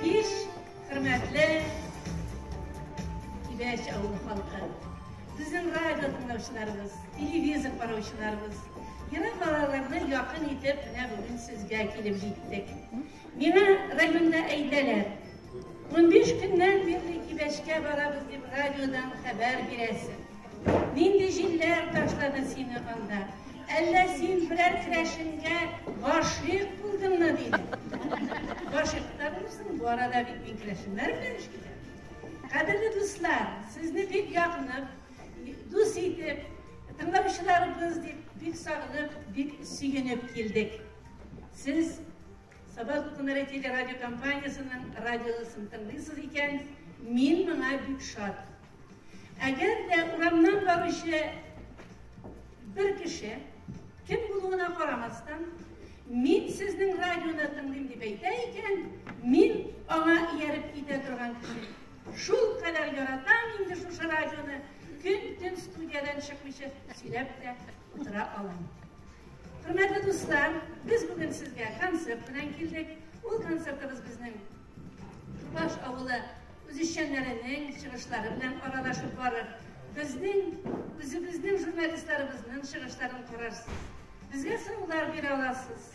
кич, хөрмәтле Кибәч авылы халкы. Безнең радио тыңлаучыларыбыз, телевизор караучыларыбыз, ерак араларны якын итеп, менә бүген сезгә килеп җиттек. Миңа районда әйтәләр, 15 көннән бирле Кибәчкә барабыз дип радиодан хәбәр бирәсең. Нинди җилләр ташлады сине анда? Әллә син берәр керәшенгә гашыйк булдыңмы, диде. Гашыйк та булырсың, бу арада бит мин керәшеннәр белән эш итәм. Кадерле дуслар, сезне бик якынып, дус итеп, тыңлаучыларыбыз дип, бик сагынып, бик сөенеп килдек. Сез Саба дулкыннары телерадиокомпаниясенең радиосын тыңлыйсыз икән, мин моңа бик шат. Әгәр дә урамнан баручы бер кеше, кем булуына карамастан, мин сезнең радионы тыңлыйм дип әйтә икән, мин аңа ияреп китә торган кеше. Шул кадәр яратам инде шушы радионы, көн-төн студиядән чыкмыйча сөйләп тә утыра алам. Хөрмәтле дуслар, без бүген сезгә концерт белән килдек. Ул концертыбыз безнең Тупаш авылы үзешчәннәренең чыгышлары белән аралашып барыр. Безнең үзебезнең журналистларыбызның чыгышларын карарсыз. Безгә сораулар бирә аласыз.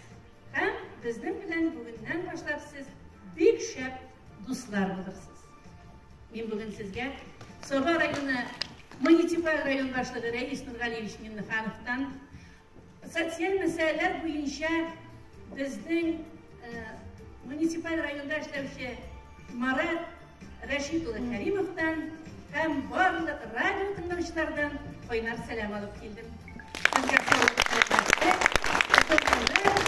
Һәм безнең белән бүгеннән башлап сез бик шәп дуслар булырсыз. Мин бүген сезгә Саба районы муниципаль район башлыгы Рәис Нургалиевич Миннехановтан социаль мәсьәләләр буенча безнең муниципаль районда эшләүче Марат Рәшит улы Кәримовтан һәм барлык радио тыңлаучылардан кайнар сәлам алып килдем. Сезгә саулык, сәламәтлек,